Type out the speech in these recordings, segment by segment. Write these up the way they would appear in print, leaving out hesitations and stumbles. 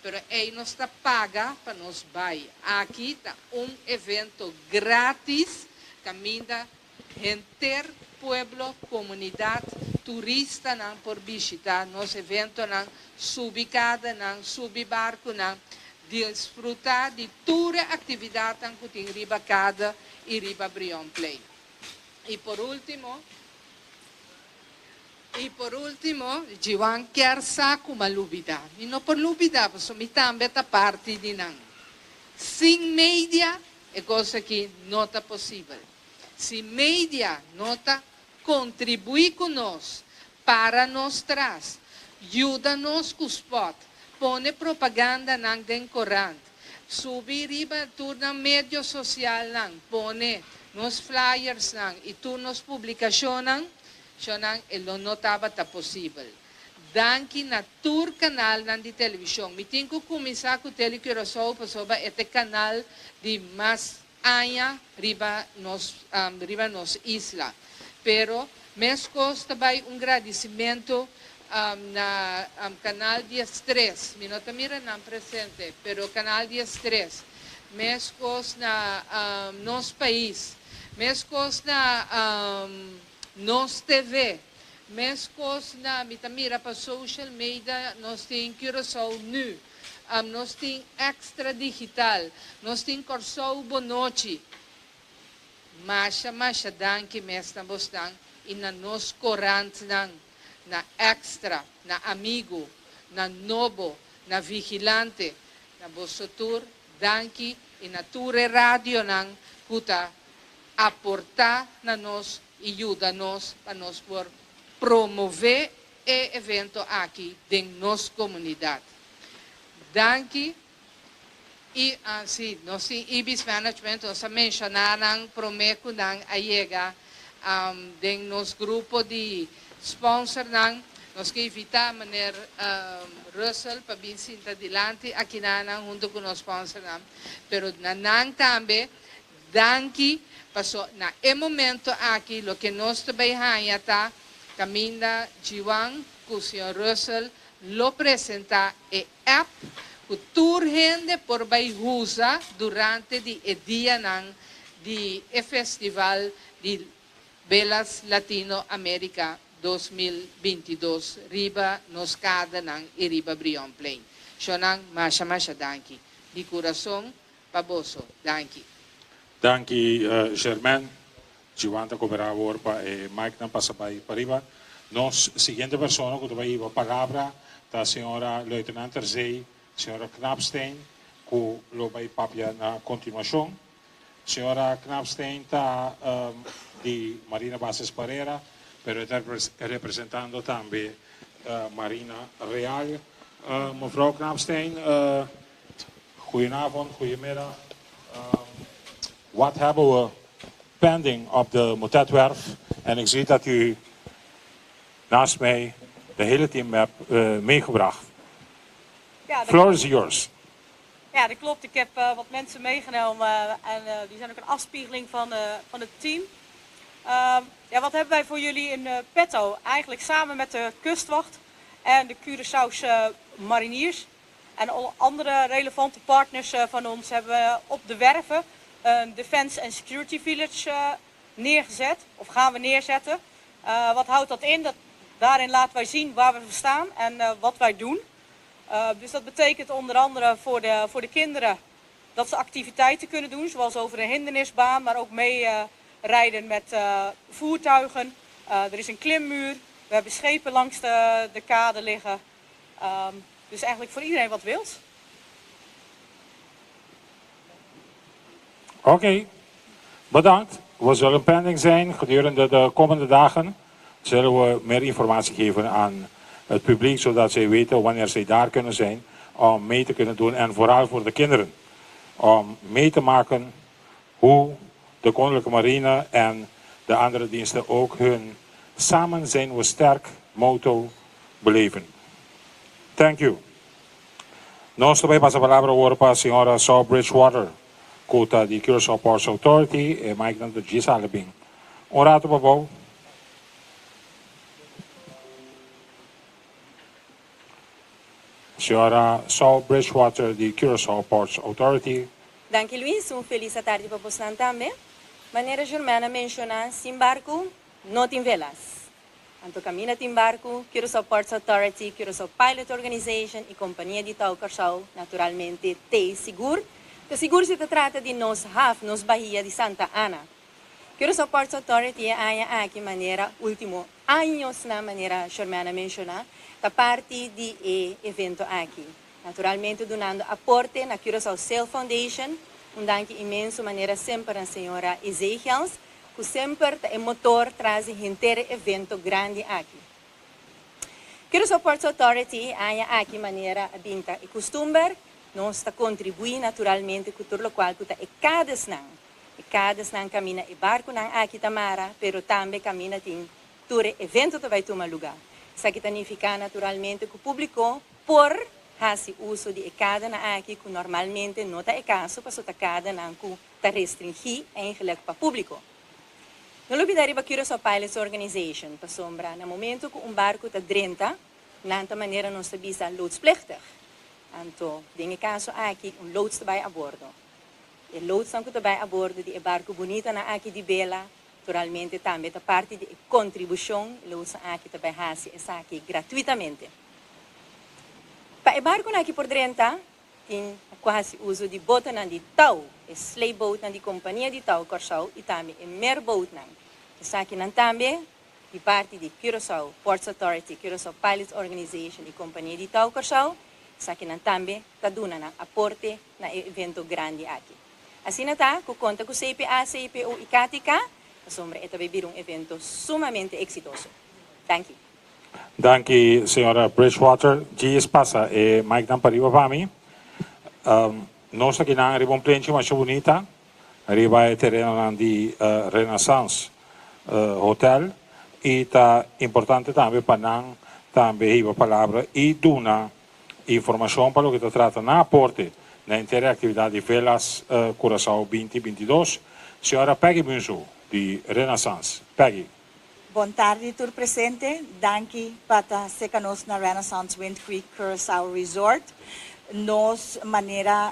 Pero ei nos ta paga pa nos bai. Aki ta un evento gratis kaminda henter pueblo, komunidat, turistanan por bishita nos eventonan, subi kadanan, subi barkunan, disfruta di tur e aktividatnan ku tin riba kada i riba Brionplein. I por ultimo, I por ultimo, Jiwan kier sa ku m'a lubida. Mi no por lubida, pasobra mi tambe ta parti di nan. Sin media e kos aki no ta posibel. Si media no ta kontribuí ku nos, para nos tras, yuda nos ku spot, pone propagandanan den korant, subi riba tur nan medio sosialnan, pone nos flyersnan i tur nos publikashonnan, Shonnan e lo no tabata posibel. Danki na tur kanalnan di televishon. Mi tin ku kuminsá ku Tele Curaçao pasobra e ta e kanal di mas aña riba nos riba nos isla. Pero meskos ta bai un gradisimentu na Kanal 13. Mi no ta mira nan presente, pero Kanal 13. Meskos na Nos Pais. Meskos na Nos TV, meskos na mi ta mira pa social media nos tin Curaçao Nu, nos tin Extra Digital, nos tin Kòrsou Bonochi. Masha masha danki mes na bosnan i na nos korantnan, na Extra, na Amigu, na Nobo, na Vigilante, na boso tur danki i na tur e radionan ku ta aportá na nos i yuda nos pa nos por promové e evento aki den nos komunidat. Danki i si nos tin Ibis Management, nos a menshoná nan promé ku nan a yega den nos grupo di sponsornan. Nos ke invitá meneer Russell pa bin sinta dilanti akinanan huntu ku nos sponsornan, pero na nan tambe Danki, paso na e momento aki loke nos ta bay haña ta caminda Jiwan cu señor Russell lo presenta e app cu tur hende por bay usa durante di e dianan di e festival di Velas Latino America 2022 riba nos kadanan y riba Brionplein. Shonan, masha masha danki. Di curason Pa boso. Danki. Danki Germain. Jiwan ta cobera awor pa e micnan pasa bay pariba. Nos siguiente persona cu ta bay hiba palabra ta señora Luitenant ter Zee, señora Knapstein, cu lo bay papia na continuacion. Señora Knapstein ta di Marina Bases Parera, pero e ta representando tambe Marina Real. Mevrouw Knapstein, Goedenavond, goedemiddag. Wat hebben we pending op de Motetwerf? En ik zie dat u naast mij de hele team hebt meegebracht. Ja, dat Floor is yours. Ja, dat klopt. Ik heb wat mensen meegenomen en die zijn ook een afspiegeling van het team. Ja, wat hebben wij voor jullie in petto? Eigenlijk samen met de kustwacht en de Curaçaose mariniers en alle andere relevante partners van ons hebben we op de werven een Defense and Security Village neergezet, of gaan we neerzetten. Wat houdt dat in? Daarin laten wij zien waar we voor staan en wat wij doen. Dus dat betekent onder andere voor de kinderen dat ze activiteiten kunnen doen, zoals over een hindernisbaan, maar ook mee rijden met voertuigen. Er is een klimmuur, we hebben schepen langs de kade liggen. Dus eigenlijk voor iedereen wat wilt. Oké, bedankt. We zullen pending zijn gedurende de komende dagen. Zullen we meer informatie geven aan het publiek, zodat zij weten wanneer zij daar kunnen zijn om mee te kunnen doen. En vooral voor de kinderen, om mee te maken hoe de Koninklijke Marine en de andere diensten ook hun samen zijn we sterk motto beleven. Thank you. Nos ta bay pasa palabra awor pa señora Saul Bridgewater, cu ta di Curaçao Ports Authority. E mic nan ta djis ale bin. Un rato pa bou. Señora Saul Bridgewater di Curaçao Ports Authority. Danki Luis, un felis atardi pa bosnan tambe. Manera Germain a menshoná, sin barku no tin velas. Anto kaminda tin barku, Curaçao Ports Authority, Curaçao Pilot Organization i Kompania di Tou Kòrsou naturalmente t'ei sigur. Ta sigur si ta trata di nos haf, nos bahia di Santa Ana. Curaçao Ports Authority e aña aki manera último añosnan manera Germain a menshoná, ta parti di e evento aki. Naturalmente dunando aporte na Curaçao Sail Foundation, un danki inmenso manera semper na señora Ezechiels ku semper ta e motor tras di henter e evento grandi aki. Curaçao Ports Authority e aña aki manera a bin ta e kustumber, nos ta kontribuí naturalmente ku tur lokual ku ta e kadesnan. E kadesnan kaminda e barkunan aki ta mara, pero tambe kaminda tin tur e evento ta bai tuma lugá. Esaki ta nifiká naturalmente ku públiko por hasi uso di e kadenan aki ku normalmente no ta e kaso pasobra ta kadenan ku ta restringí eigenlijk pa públiko. No lubidá riba Curaçao Pilots Organization pasobra na momento ku un barku ta drenta nan ta manera nos ta bisa loodsplichtig. Anto den e kaso aki un loods ta bai a bordo. E loodsnan ku ta bai a bordo di e barku bunitanan aki di bela Naturalmente tambe ta parti di e kontribushon lo usa aki ta bai hasi esaki gratuitamente. Pa e barkunan aki por drenta tin ku hasi uso di botonan di tou, e sleepboatnan di kompania di tou Kòrsou i tambe e merboatnan. Esakinan tambe di parti di Curaçao Ports Authority, Curaçao Pilots Organization i kompania di tou Kòrsou. Esakinan tambe ta duna nan aporte na e evento grandi aki. Asina ta ku konta ku CPA, CPO i KTK, pasobra e ta bay bira un evento sumamente eksitoso. Danki. Danki señora Bridgewater. Djis pasa e micnan pariba pa mi. Nos aki nan riba un plenchi masha bunita riba e terenonan di Renaissance Hotel y ta importante tambe pa nan tambe hiba palabra y duna Informashon pa loke ta trata nan aporte na henter e aktividat di Velas Curaçao 2022, señora Peggy Bunzo di Renaissance. Peggy. Bon tardi tur presente, danki pa ta serka nos na Renaissance Wind Creek Curaçao Resort. Nos manera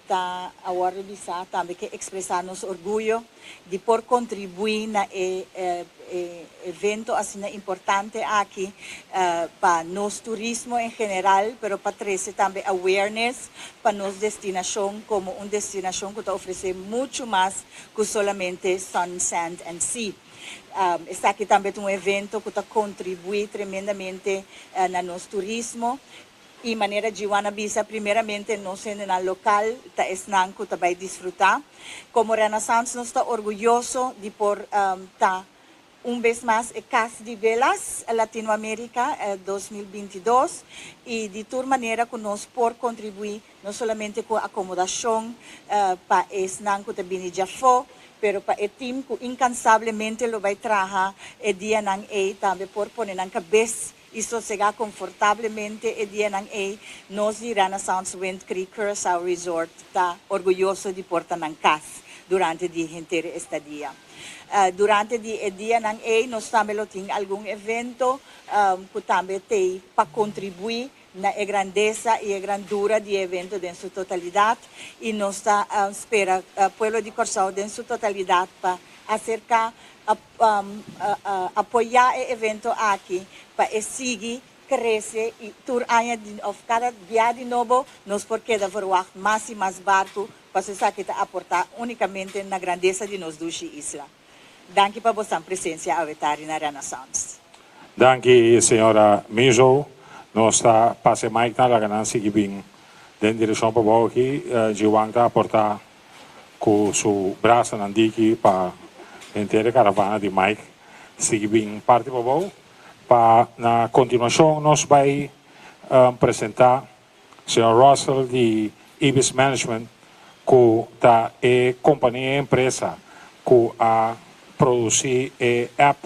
ta awor di bisa tambe ke ekspresá nos orguyo di por kontribuí na e evento asina importante aki pa nos turismo en general, pero pa trese tambe awareness pa nos destinashon komo un destinashon ku ta ofresé muchu mas ku solamente sun, sand and sea. Esaki tambe ta un evento ku ta kontribuí tremendamente na nos turismo. I manera Jiwan a bisa, primeramente nos hendenan lokal ta esnan ku ta bai disfrutá. Komo Renaissance nos ta orguyoso di por ta un bes mas e kas di Velas Latinoamerica 2022 i di tur manera ku nos por kontribuí no solamente ku akomodashon pa esnan ku ta bini djafó, pero pa e tim ku inkansablemente lo bai traha e dianan ei tambe por pone nan kabes i sosegá konfortablemente e dianan ei, nos di Renaissance Wind Creek Curaçao Resort ta orguyoso di por ta nan kas durante di henter e estadia. Durante di e dianan ei nos tambe lo tin algun evento ku tambe t'ei pa kontribuí na e grandesa i e grandura di e evento den su totalidat i nos ta spera pueblo di Kòrsou den su totalidat pa aserká apoyá e evento aki pa e sigui krese i tur aña òf kada bia di nobo nos por keda verwagt mas i mas barku pasobra esaki ta aportá únikamente na grandesa di nos dushi isla. Danki pa bosan presensia awe tardi na Renaissance. Danki señora Mizo. Nos ta pasa e mic na laga nan sigui bin den direccion pa bou aki. Jiwan ta aporta cu su brasanan diki pa henter e caravana di mic sigui bin parti pa bou. Pa na continuacion nos bay presenta Señor Russell di Ibis Management cu ta e compania e empresa cu a produci e app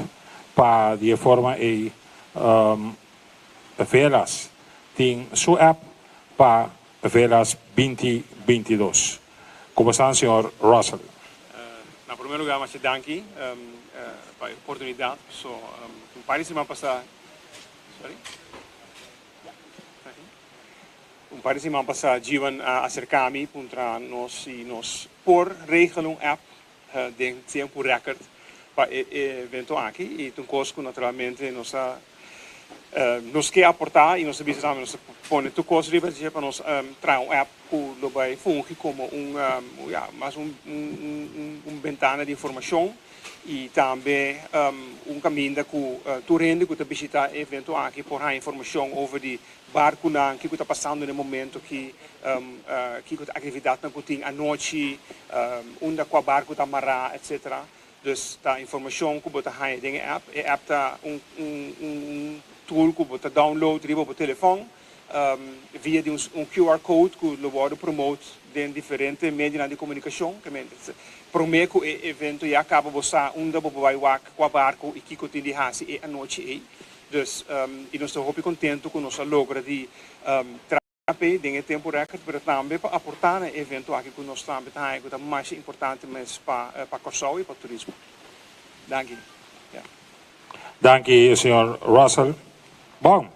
pa di e forma ey Velas tin su app pa Velas 2022. Como estan señor Russell? Na prome lugar masha danki pa e oportunidad. So un par di siman pasa sorry. Un par di siman pasá Jiwan a aserká mi puntra nos si nos por regel un app den tempu rèkert pa e evento aki i ta un kos ku naturalmente nos a nos ke aportá i nos a bisa tambe nos ta pone tur kos riba dje pa nos traha un app ku lo bai fungi komo un ya mas un un bentana di informashon i tambe un kaminda ku tur hende ku ta bishitá e evento aki por haña informashon over di barkunan, kiko ta pasando na e momento aki, kiko ta aktividatnan ku tin anochi, unda kua barku ta mará, etcetera. Dus ta informashon ku bo ta haña den e app. E app ta un un tool ku bo ta download riba bo telefòn via di un QR code ku lo wòrdu promote den diferente medionan di komunikashon. Promé ku e evento ya kaba bo sa unda bo por bai wak kua barku i kiko tin di hasi e anochi ei. Dus, i nos ta hopi kontentu ku nos a logra di traha p'e den e tempu rèkòrt, pero tambe pa aportá na e evento aki ku nos tambe ta haña ku ta masha importante mes pa pa Kòrsou i pa turismo. Danki. Ya. Danki, señor Russell. Bon,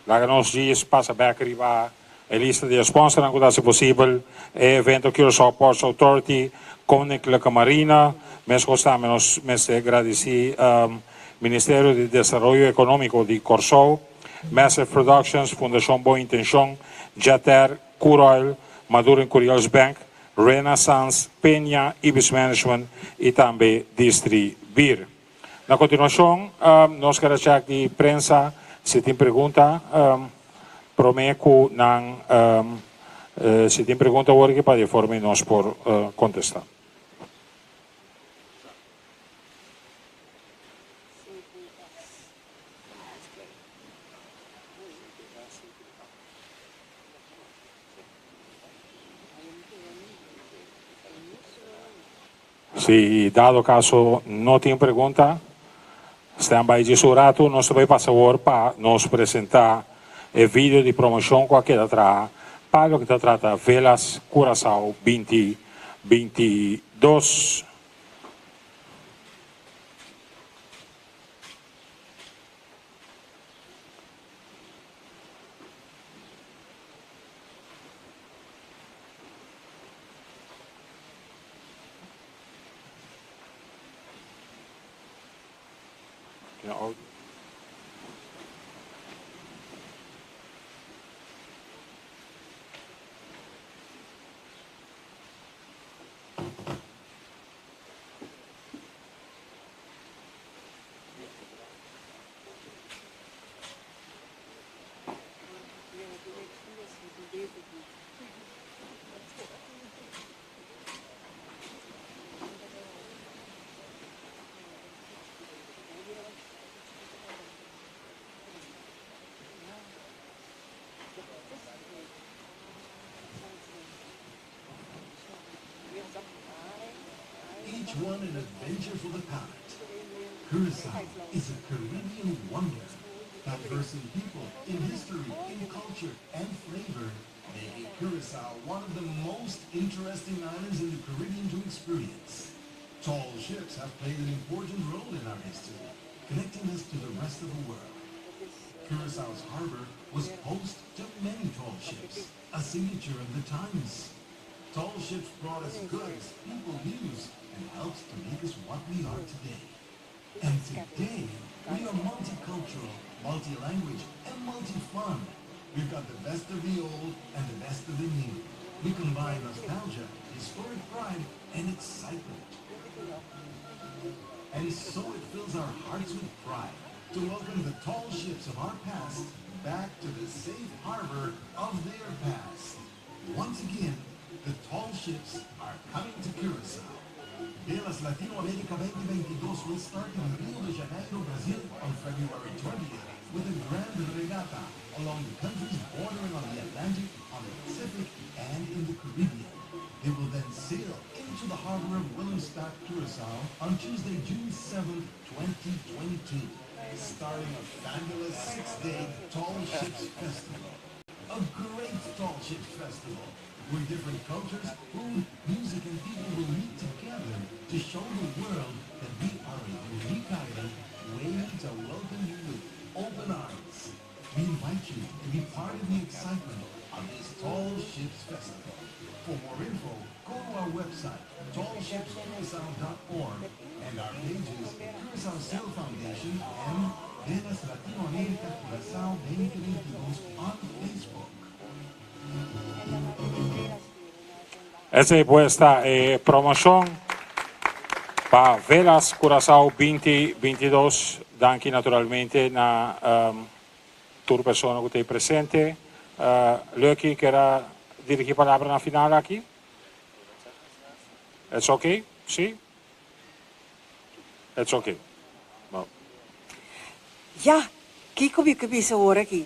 laga nos djis pasa bèk riba e lista di e sponsornan ku ta hasi posibel e evento Curaçao Ports Authority, Koninklijke Marine. Meskos tambe nos mester gradisí Ministerio di Desaroyo Ekonómiko di Kòrsou, Massive Productions, Fundashon Bon Intenshon, Jetair, Curoil, Maduro en Curiels Bank, Renaissance, Peña, Ibis Management i tambe Distribier. Na kontinuashon nos keda chèk di prensa si tin pregunta promé ku nan si tin pregunta awor aki pa di e forma nos por kontestá. Si dado caso no tin pregunta, stand by djis un rato, nos ta bay pasa awor pa nos presenta e video di promocion cu a keda traha pa loke ta trata Velas Curaçao 2022. Each one an adventure for the palate. Curacao is a Caribbean wonder, diverse in people, in history, in culture, and flavor, making Curacao one of the most interesting islands in the Caribbean to experience. Tall ships have played an important role in our history, connecting us to the rest of the world. Curaçao's harbor was host to many tall ships, a signature of the times. Tall ships brought us goods, people, news, and helped to make us what we are today. And today, we are multicultural, multi-language, and multi-fun. We've got the best of the old and the best of the new. We combine nostalgia, historic pride, and excitement. And so it fills our hearts with pride to welcome the tall ships of our past back to the safe harbor of their past. Once again, the tall ships are coming to Curacao. Velas Latinoamérica 2022 will start in Rio de Janeiro, Brazil on February 20th with a grand regatta along the countries bordering on the Atlantic, on the Pacific, and in the Caribbean. They will then sail into the harbor of Willemstad, Curacao on Tuesday, June 7th, 2022, starting a fabulous six-day Tall Ships Festival. A great Tall Ships Festival where different cultures, food, music, and people will meet together to show the world that we are a unique island waiting to welcome you with open arms. We invite you to be part of the excitement. of this Tall Ships Festival. For more info, go to our website, tallshipscuracao.org, and our pages, Curacao Sail Foundation and Velas Latinoamérica Curaçao 2022 on Facebook. Esei pues ta e promocion pa Velas Curaçao 2022. Danki naturalmente na tur persona cu ta presente. Lucky, kier dirigi palabra na final aki? It's okay? Si? It's okay. Bon. Ja, kiko mi ke bisa awor aki?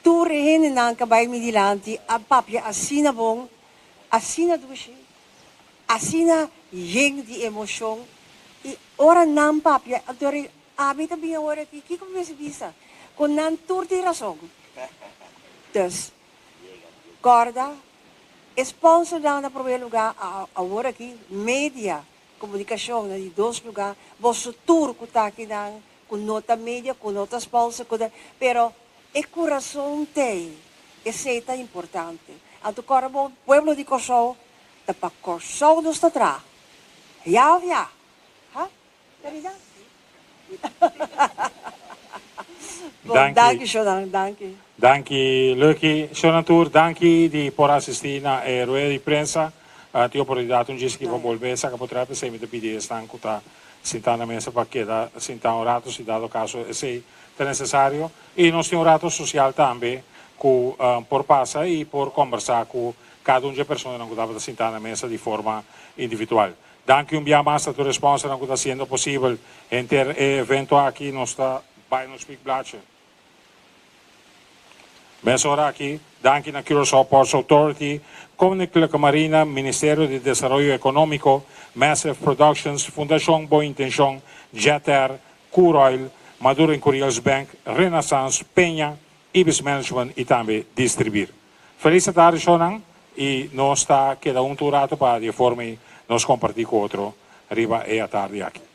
Tur e hendenan ku a bai mi dilanti a papia asina bon, asina dushi, asina yen di emoshon, i ora nan papia, anto ami ta bin awor aki, kiko mi mester bisa? Ku nan tur tin rason. Dus, kòrda, e sponsornan na promé lugá, awor aki, media, komunikashon na di dos lugá, boso tur ku ta akinan, ku no ta media, ku no ta sponsor, ku ta, pero e kurason t'ei, esei ta importante. Anto kòrda bo, pueblo di Kòrsou, ta pa Kòrsou nos ta traha. Ya òf ya? Ha? Karina? Bon, Danki. danki Shonan, danki. Danki Lucky. Shonan tur, danki di por asisti na e rueda di prensa. Tin oportunidat un djis ki pa bolbe saka potret, p'esei mi ta pidi esnan ku ta sintá na mesa pa keda sintá un rato si dado kaso esei ta nesesario. I nos tin un rato sosial tambe ku por pasa i por kombersá ku kada un dje personanan ku tabata sintá na mesa di forma individual. Danki un bia mas na tur e sponsornan ku ta hasiendo posibel henter e evento aki. Nos ta bai nos spiekblaadje mesora aki. Danki na Curaçao Ports Authority, Koninklijke Marine, Ministerio di Desaroyo Ekonómiko, Massive Productions, Fundashon Bon Intenshon, Jetair, Curoil, Maduro en Curiels Bank, Renaissance, Peña, Ibis Management i tambe Distribir. Felis atardi shownan i nos ta keda huntu un rato pa di e forma ei nos kompartí ku otro riba e atardi aki.